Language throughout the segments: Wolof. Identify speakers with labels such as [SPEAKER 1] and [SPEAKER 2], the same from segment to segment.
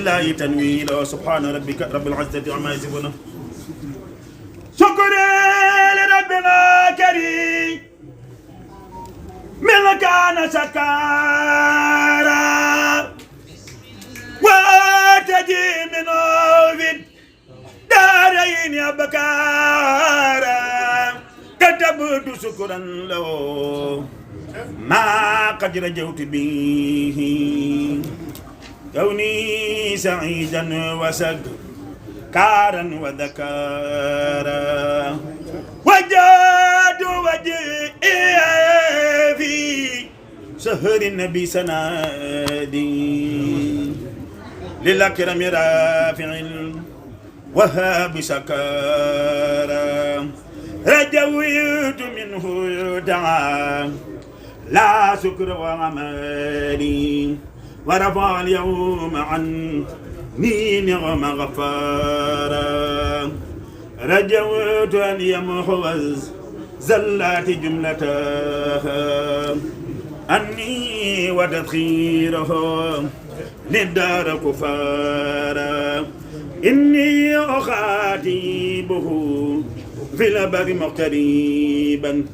[SPEAKER 1] لله تنويلا سبحان ربك رب العزة عما يصفون شكرا لربنا كريم من كان شكارا وتجي من في دارين يا بكارا كتبت شكرا له ما قد رجوت به كوني سعيدا وسكارا وذكارا وجاد وجهي في شهر النبي سنادي للأكرم رافع وهاب سكارا رجوت منه دعا لا شكر وعمالي ورفع اليوم عني نعم غفارا رجوت أن يمحو الزلات جملتها أني وتدخيره للدار كفارا إني أخاتبه في البر مقتريبا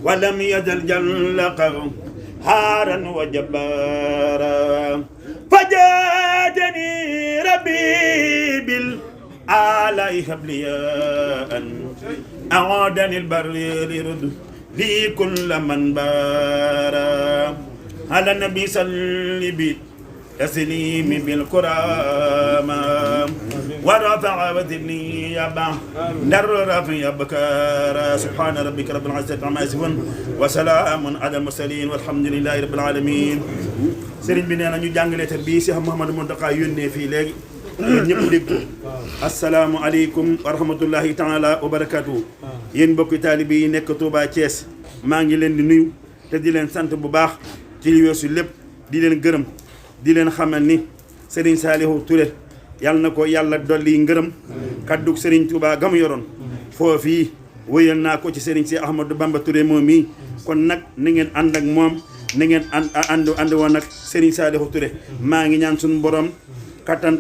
[SPEAKER 1] ولم يزل جل قهارا وجبارا فجادني ربي بالآلاء حبلياء أعادني البر لرد لي كل من بارا على النبي صلى بي تسليم بالكرامة ورفع وذني يبع در رفع يبكار سبحان ربك رب العزة عما يصفون وسلام على المرسلين والحمد لله رب العالمين sëriñ bi nee na ñu jàng lettre bii Cheikh Mouhamadou Mountakha yónnee fii léegi ñëpp dégg ko asalaamu aleykum wa rahmatullahi taala wa barakatuhu yéen mbokki taalibe yi nekk Touba Thiès maa ngi leen di nuyu te di leen sant bu baax ci li weesu lépp di leen gërëm di leen xamal ni Serigne Saliou Touré yàlla na ko yàlla dolli ngërëm kaddug Serigne Touba gamu yoroon foofii wéyal naa ko ci Serigne si Ahmadou Bamba Touré moom mii kon nag ni ngeen ànd ak moom na ngeen ànd woon ak Serigne Saliou Touré maa ngi ñaan suñu borom kattan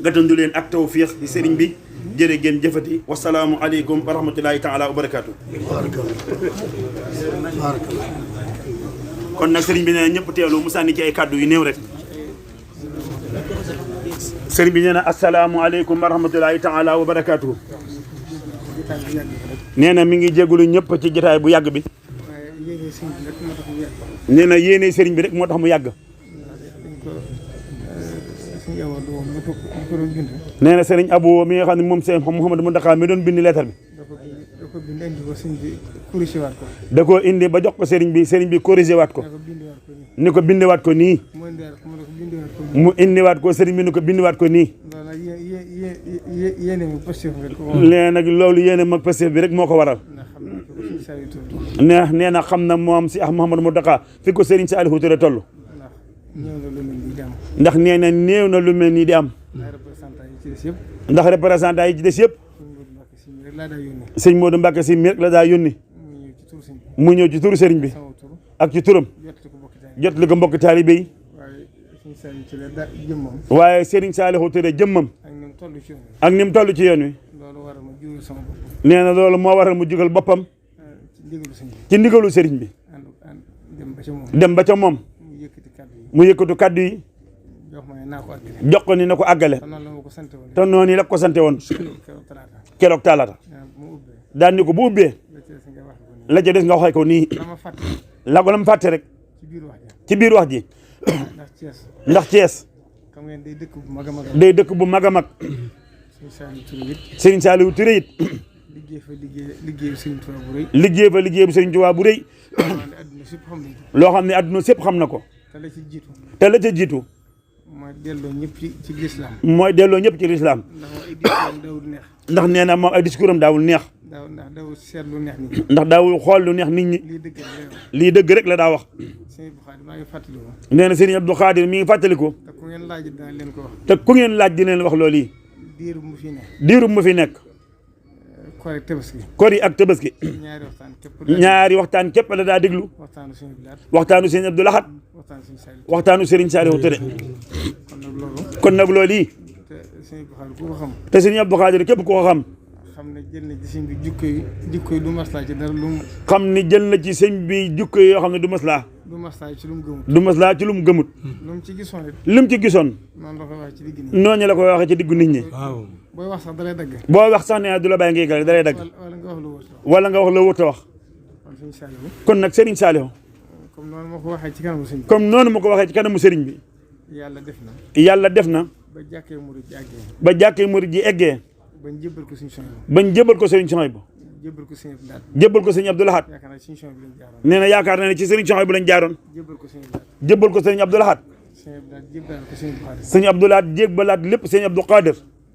[SPEAKER 1] gàttandu leen ak tawfiix ci Serigne bi jërë ngeen jëfati wasalaamu aleykum wa rahmatullahi taala wa barakaatu. kon nag Serigne bi nee na ñëpp teelu mu sànni ci ay kàddu yu néew rek. Serigne bi nee na asalaamu aleykum wa rahmatullahi taala wa barakaatu. nee na mi ngi jégalu ñëpp ci jotaay bu yàgg bi. nee na yéene sëriñ bi rek moo tax mu yàgg. nee na sëriñ Abou mi nga xam ne moom sëriñ Mouhamadou Mountakha mi doon bind lettre bi. da koo indi ba jox ko sëriñ bi corrigé waat ko. ni ko bindewaat ko nii. mu indiwaat ko sëriñ bi ni ko bindewaat ko nii. nee nag loolu yéene mag Pastef bi rek moo ko waral. nee na xam na moom si Mouhamadou Mountakha fi ko Serigne Saliou Touré toll. ndax nee na néew na lu mel nii di am. ndax représentant yi ci des yëpp. sëñ Modou Mbacke si mi rek la daa yónni. mu ñëw ci turu Serigne bi. ak ci turam. jot li ko mbokk taalibe yi. waaye Serigne Saliou Touré jëmmam. ak ni mu toll ci yoon wi. nee na loolu moo waral mu jugal boppam. ci ndigalu sëriñ bi dem ba ca moom mu yëkkatu kaddu yi jox ko ni na ko àggale te noonu la ko sante woon keroog talaata daan ni ko bu ubbee la ca des nga waxee ko nii la ko la mu fàtte rek ci biir wax ji ndax Thiès day dëkk bu mag a mag Serigne Saliou Touré it liggéey fa liggéey bu Serigne Touba bu rëy loo xam ne adduna sépp xam na ko te la ca jiitu mooy delloo ñëpp ci lislaam ndax nee na moom ay discours am daawul neex ndax daawul xool lu neex nit ñi lii dëgg rek la daa wax nee na Serigne Abdou Khadir mi ngi fàttaliku te ku ngeen laaj dina leen wax loolu yi diirum mu fi nekk kori ak tabaski ñaari waxtaan képp la daa déglu waxtaanu Serigne Abdou Lahad waxtaanu Serigne Saliou Touré kon nag loolu yi te sëñ Abdou Khadre képp ku ko xam
[SPEAKER 2] xam ne jël na ci sëñ bi jukko yi du maslaa ci dara
[SPEAKER 1] xam ni jël na ci sëñ bi jukko yoo xam ne du maslaa
[SPEAKER 2] ci lu mu gëmut
[SPEAKER 1] du maslaa ci lu mu gëmut
[SPEAKER 2] lu mu ci gisoon it
[SPEAKER 1] lu mu ci gisoon
[SPEAKER 2] noonu la koy waxee ci digg nit
[SPEAKER 1] noonu la koy waxee ci diggu nit ñi
[SPEAKER 2] waaw booy wax sax dalay dagg
[SPEAKER 1] boo wax sax ne du la bàyyi ngi gale dalay dagg wala nga wax la wut a wax kon nag Serigne Saliou
[SPEAKER 2] comme noonu ma ko waxee ci kanamu sëriñ bi
[SPEAKER 1] comme noonu ma ko waxee ci kanamu Serigne bi yàlla def na
[SPEAKER 2] ba jàkkee murid ji eggee
[SPEAKER 1] ba jàkkee murid ji eggee
[SPEAKER 2] bañ jébbal ko Serigne Souhaïbou
[SPEAKER 1] bañ jébbal ko Serigne Souhaïbou
[SPEAKER 2] jébbal ko Serigne Abdou Lahad
[SPEAKER 1] jébbal ko Serigne Abdou Lahad nee na yaakaar na ne ci Serigne Souhaïbou lañ jaaroon jébbal ko Serigne Abdou Lahad Serigne Abdou Lahad jébbalaat lépp Serigne Abdou Khadre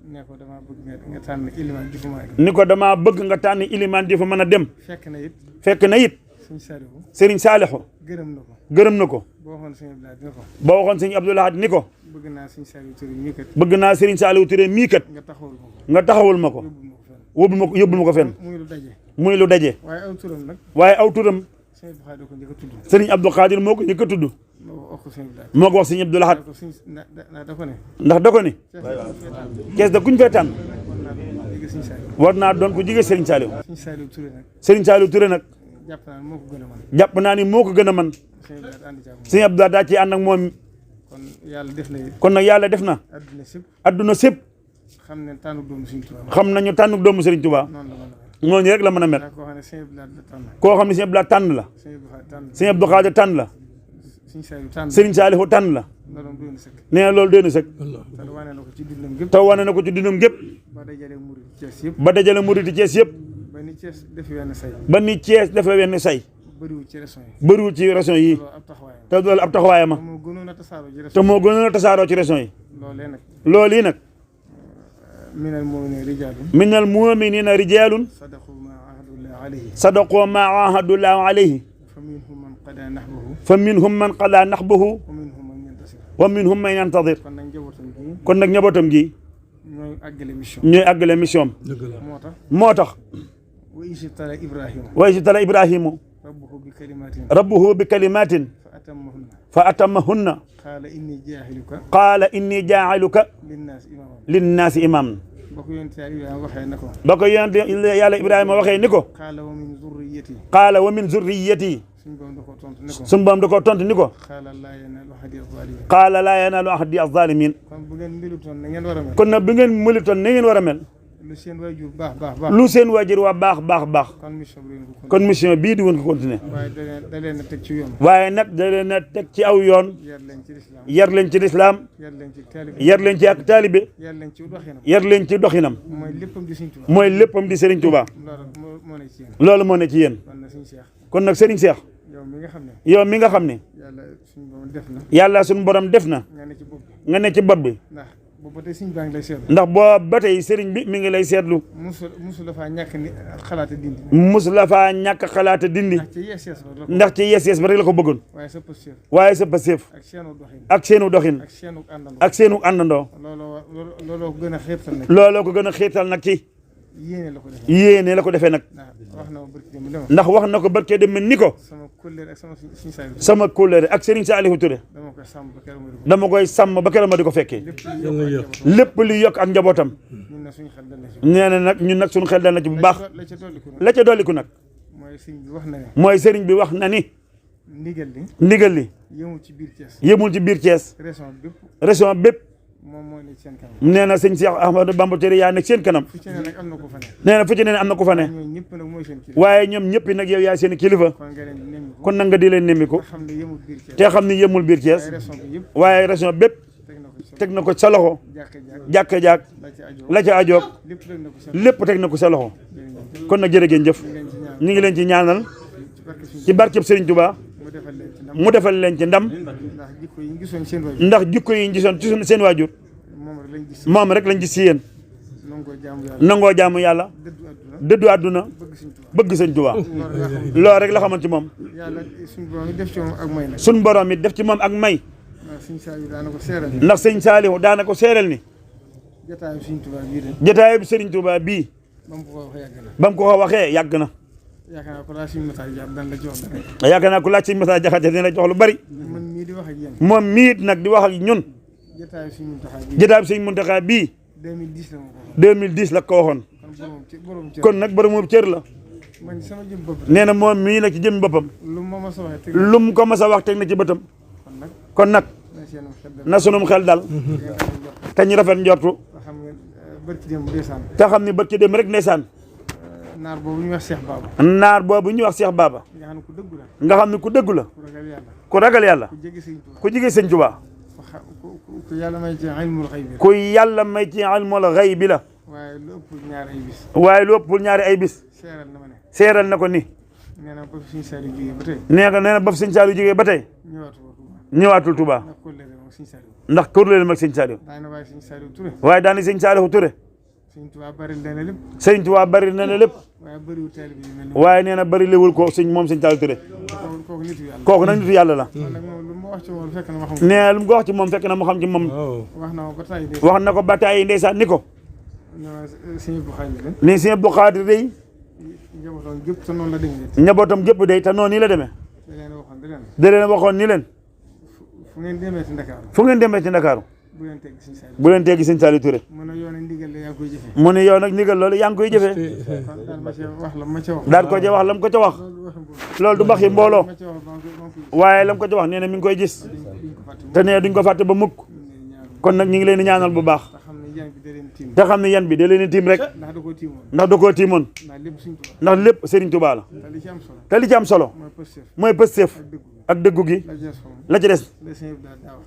[SPEAKER 2] ni ko damaa bëgg nga tànn ilimaan ji fa mën a dem
[SPEAKER 1] ni ko damaa bëgg nga tànn ilimaan ji fa mën a dem fekk na it Serigne Saliou gërëm na ko ba waxoon Serigne Abdou Lahad ni ko bëgg naa Serigne Saliou Touré mii kat nga taxawul ma ko yóbbul ma ko fenn muy lu daje waaye aw turam Serigne Abdou Khadre moo ko njëkk a tudd moo ko wax Serigne Abdou Lahad ndax da ko ni kees da kuñ fee tànn war naa doon ko jige Serigne Saliou Serigne Saliou Touré nag jàpp naa ni moo ko gën a man Serigne Abdou Lahad daa ci ànd ak moom kon nag yàlla def na adduna sépp xam nañu tànnu doomu Serigne Touba noonu rek la mën a mel koo xam ne Serigne Abdou Lahad tànn la Serigne Abdou Khadre tànn la Serigne Saliou tànn la nee na loolu doy na sëkk te wane na ko ci dundam gépp ba dajale murid Thiès yëpp ba ni Thiès defee wenn say bëriwul ci région yi te loolu ab taxawaayama te moo gënoon a tasaaroo ci région yi loolu yi nag minal mu'minina rijaalun sadaqu ma ahadullahu alayhi fa minhum man qadaa nahbahu wa minhum man yantadir kon nag njabootam gi ñooy àggale mission moo tax wa ishtara Ibrahimu rabbuhu bi kalimatin fa atammahunna qaala inni jaa'iluka linnaasi imaaman ba ko yonent yàlla Ibrahima waxee ni ko qaala wa min zurriyati suñu borom da koo tontu ni ko qaala laa yanaalu ahdi az-zaalimiin kon nag bu ngeen melutoon na ngeen war a mel lu seen waajur waa baax kon mission bii di woon ko continuer waaye nag da leen a teg ci aw yoon yar leen ci lislaam yar leen ci ak taalibe yar leen ci doxinam mooy léppam di Serigne Touba loolu moo ne ci yéen kon nag Serigne Cheikh yow mi nga xam ne yàlla suñu borom def na nga ne ci bopp bi ndax boo ba tey sëriñ bi mi ngi lay seetlu musu la faa ñàkk xalaata dindi ndax ci yees ba rek la ko bëggoon waaye sa passeef ak seenu doxin ak seenu àndandoo looloo ko gën a xiirtal nag ci yéene la ko defee nag ndax wax na ko barke dem ni ko sama kóllëre ak Serigne Saliou Touré dama koy sàmm ba keroog ma di ko fekkee lépp li yokk ak njabootam nee na nag ñun nag suñu xel dal na ci bu baax la ca dolliku nag mooy Serigne bi wax na ni ndigal li yemul ci biir Thiès région bépp nee na sëñ Cheikh Ahmadou Bamba Touré yaa nekk seen kanam nee na fu ci ne am na ku fa ne waaye ñoom ñëpp nag yow yaay seen kilifa kon nag nga di leen nemmiku te xam ni yemul biir Thiès waaye région bépp teg na ko sa loxo jàkka jaak la ca ajoog lépp teg na ko sa loxo kon nag jërë ngeen jëf ñu ngi leen ci ñaanal ci barkeb Serigne Touba mu defal leen ci ndam ndax jikko yi ñu gisoon ci seen waajur moom rek lañ gis ci yéen nangoo jaamu yàlla dëddu àdduna bëgg Sëñ Tuubaa loolu rek la xamoon ci moom suñ borom it def ci moom ak may ndax Sëñ Saalihu daana ko seeral ni jotaayu Sëriñ Tuubaa bii ba mu ko waxee yàgg na yaakaar naa ku laaj Sëñ Mata Jaxate dina la jox lu bari moom miit nag di wax ak ñun
[SPEAKER 2] jotaayu Sëñ Muntaxa bii.
[SPEAKER 1] jotaay bi Sëñ Muntaxa bii. 2010 la ko waxoon. kon nag borom cër la.
[SPEAKER 2] man sama jëm bopp.
[SPEAKER 1] nee na moom mii nag ci jëm boppam.
[SPEAKER 2] lu mu ma sa wax teg
[SPEAKER 1] lu mu ko mas a wax teg na ci bëtam. kon nag na sunum xel dal. te ñu rafet njortu. te xam ne barki dem rek ndeysaan.
[SPEAKER 2] naar boobu ñuy wax Cheikh Baba.
[SPEAKER 1] naar boobu ñuy wax Cheikh Baba.
[SPEAKER 2] nga xam ne ku dëggu la.
[SPEAKER 1] nga xam ne ku dëggu la. ku ragal yàlla. ku jege Sëñ Tuubaa.
[SPEAKER 2] ku yàlla may ci ilmul xayb bi.
[SPEAKER 1] ku yàlla may ci ilmul xayb bi la.
[SPEAKER 2] waaye lu ëpp ñaari ay bis.
[SPEAKER 1] waaye lu ëpp ñaari ay bis.
[SPEAKER 2] seeral na ma ne.
[SPEAKER 1] seeral na ko ni.
[SPEAKER 2] nee na ba fi Sëñ Saliou jógee ba tey.
[SPEAKER 1] nee na ba fi Sëñ Saliou jógee ba tey. ñëwaatul Tuubaa. ndax kóllëre mag Sëñ Saliou. waaye daani Sëñ Saliou Touré.
[SPEAKER 2] Sëñ Tuubaa bari na lépp.
[SPEAKER 1] Sëñ Tuubaa bari na lépp.
[SPEAKER 2] waaye bëriwul taalibe yi mel ni.
[SPEAKER 1] waaye nee na bari léwul ko sëñ moom Sëñ Saliou Touré.
[SPEAKER 2] kooku nitu yàlla.
[SPEAKER 1] kooku nag nitu yàlla la.
[SPEAKER 2] lu mu wax ci moom fekk na ma xam.
[SPEAKER 1] nee lu mu ko wax ci moom fekk na mu xam ci moom.
[SPEAKER 2] wax na ko ba tàyyi.
[SPEAKER 1] wax na ko ba tàyyi ndeysaan ni ko.
[SPEAKER 2] Sëñ Abdou Khadir.
[SPEAKER 1] nii Sëñ Abdou Khadir day.
[SPEAKER 2] njabootam gépp te noonu la demee.
[SPEAKER 1] njabootam gépp day te noonu nii la demee. da leen waxoon ni leen.
[SPEAKER 2] fu ngeen demee ci Ndakaaru.
[SPEAKER 1] fu ngeen demee ci Ndakaaru. bu leen teggi Sëñ Saliou Touré.
[SPEAKER 2] mu ne yow nag ndigal la yaa ngi koy jëfee.
[SPEAKER 1] mu ne yow nag ndigal loolu yaa ngi koy jëfee. daal ko ca wax la mu ko ca wax. loolu du bax yi mbooloo. waaye la mu ko ca wax nee na mi ngi koy gis. te nee duñ ko fàtte ba mukk. kon nag ñu ngi leen di ñaanal bu baax. te xam ne yan bi da leen di tiim rek. ndax da koo tiimoon. ndax lépp Serigne Touba la. te li ci am solo. mooy pësteef ak dëggu gi. la ci des.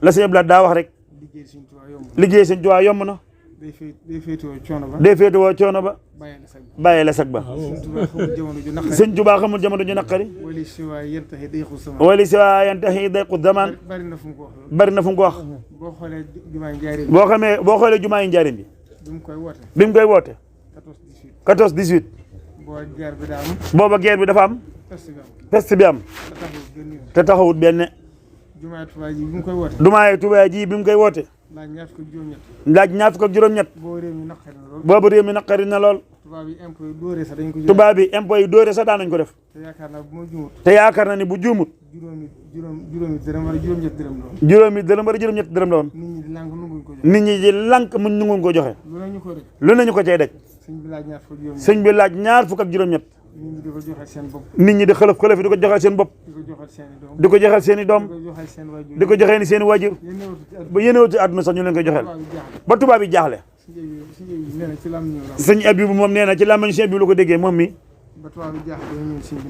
[SPEAKER 1] la Sëñ Abdou daa wax rek. liggéey Sëñ Tuubaa yomb na.
[SPEAKER 2] day féetewoo coono ba.
[SPEAKER 1] day féetewoo coono ba. bàyyee la sag ba. Sëñ Tuubaa xamul jamono ju naqari.
[SPEAKER 2] wali si waa yantahi dayqu zaman. bari na fu mu ko wax.
[SPEAKER 1] bari na fu mu ko wax.
[SPEAKER 2] boo xoolee jumaay njaareem.
[SPEAKER 1] boo xoolee jumaay njaareem bi.
[SPEAKER 2] bi mu koy woote.
[SPEAKER 1] 14 18. booba guerre bi dafa am. peste bi am. te taxawut benn.
[SPEAKER 2] jumaay Tuubaa ji bi mu koy woote.
[SPEAKER 1] jumaay Tuubaa ji bi mu koy woote. laaj ñaar fukk ak juróom-ñett. boobu réew mi naqari na lool.
[SPEAKER 2] tubaab yi impôt yi dóore sax dañ ko.
[SPEAKER 1] tubaab yi impôt yi dóore sax daan nañ ko def. te yaakaar naa bu ma juumut.
[SPEAKER 2] juróomi dërëm wala juróom-ñett dërëm la woon.
[SPEAKER 1] juróomi dërëm wala juróom-ñett dërëm la woon. nit ñi di lànk muñ nanguñ ko joxe. lu nañu ko cay daj. sëñ bi laaj ñaar fukk ak juróom-ñett.
[SPEAKER 2] nit ñi di ko joxal seen bopp.
[SPEAKER 1] nit ñi di xëlëf xëlëf di ko joxal seen bopp. di ko joxal seen i doom. di ko joxee ni seen i waajur. ba yéenewut ci àdduna sax ñu leen koy joxeel. ba tubaab yi jaaxle. sëñ Abibu moom nee na ci làmmiñu sëñ Abibu la ko déggee moom mi.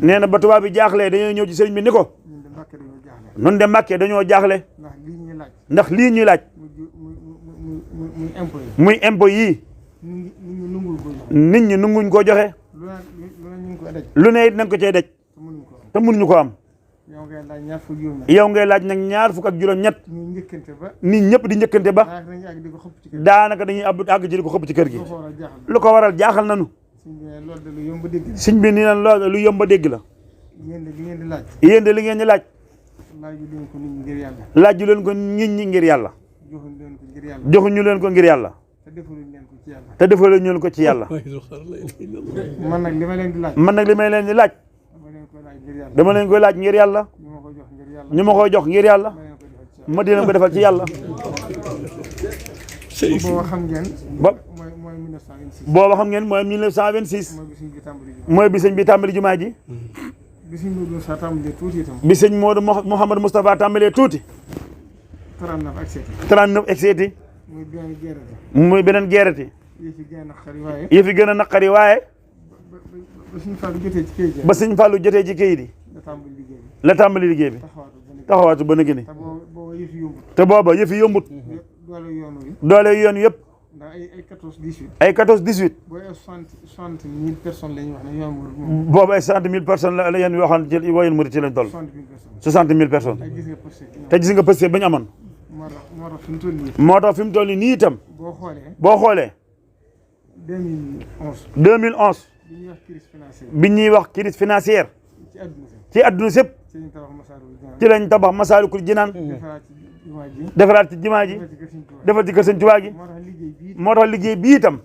[SPEAKER 1] nee na ba tubaab yi jaaxlee dañoo ñëw ci sëriñ bi ni ko. nun de Mbàkke dañoo jaaxle. ndax lii ñuy laaj. muy impôt yii. nit ñi nanguñ koo joxe. lu ne it nañ ko cay daj. te mënuñu ko am. yow ngay laaj nag ñaar fukk ak juróom-ñett. nit ñëpp di njëkkante ba. daanaka dañuy àgg ci di ko xëpp ci kër gi. lu ko waral jaaxal nañu. sëñ bi nii na loolu lu yomb a dégg la. yéen de li ngeen di laaj. laaju leen ko nit ñi ngir yàlla. joxuñu leen ko ngir yàlla. te defaluñu leen ko ci yàlla.
[SPEAKER 2] man nag li ma leen di laaj.
[SPEAKER 1] dama leen koy laaj ngir yàlla. ñu ma koy jox ngir yàlla. ma di leen ko defal ci yàlla.
[SPEAKER 2] booba xam ngeen.
[SPEAKER 1] booba xam ngeen mooy 1926. mooy bi sëñ bi tàmbali jumaa ji.
[SPEAKER 2] bi sëñ Modou Moussa tàmbalee tuuti itam.
[SPEAKER 1] bi sëñ Modou Mouhamadou Moustapha tàmbalee tuuti. 39 ak seeti. muy beneen geerati. yëf yi gën a naqari waaye. ba sëñ Fallou jotee ci këyit yi. la tàmbali liggéey bi. taxawaatu ba na gëne. te booba yëf yi yombut. doole yoon yëpp. ay 14 18. boobu ay 60 000 personnes la yéen yoo xam ne ci woyul murid ci lañ toll. 60 000 personnes. te gis nga pëste ba ñu amoon. moo tax fi mu toll nii itam. boo xoolee. 2011. bi ñuy wax crise financière. ci àdduna sépp. ci lañ tabax Masaalikul Jinaan. defaraat ci jumaa ji. defar ci kër Sëñ Tuubaa gi. moo tax liggéey bi itam.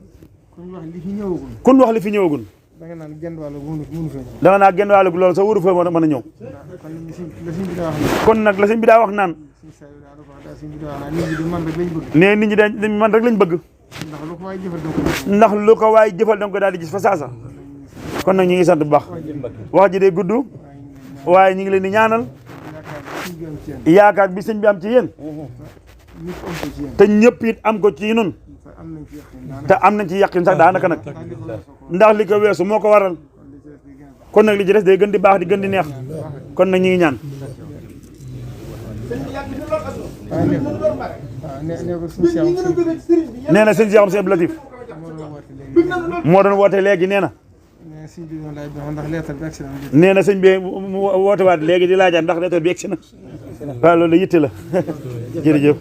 [SPEAKER 1] kun wax li fi ñëwagul.
[SPEAKER 2] da nga naan genn wàll mënu fa ñëw.
[SPEAKER 1] da nga naan genn wàll loolu sax wuru fa mën a ñëw. kon nag la sëñ bi daa wax naan.
[SPEAKER 2] nee nit ñi dañ man rek lañ bëgg ndax lu ko waay jëfal danga ko daal di gis fa saasa kon nag ñu ngi sant bu baax wax ji dee gudd waaye ñu ngi leen di ñaanal yaakaar bi sëñ bi am ci yéen te ñëpp it am ko ci nun te am nañ ci yàqin sax daanaka nag ndax li ko weesu moo ko waral kon nag li ci des day gën di baax di gën di neex kon nag ñu ngi ñaan nee na sëñ Cheikh Abdou Latif moo doon woote léegi nee na nee na sëñ bi mu woote waat léegi di laajaat ndax lettre bi egsi na waaw loolu yitte la jërëjëf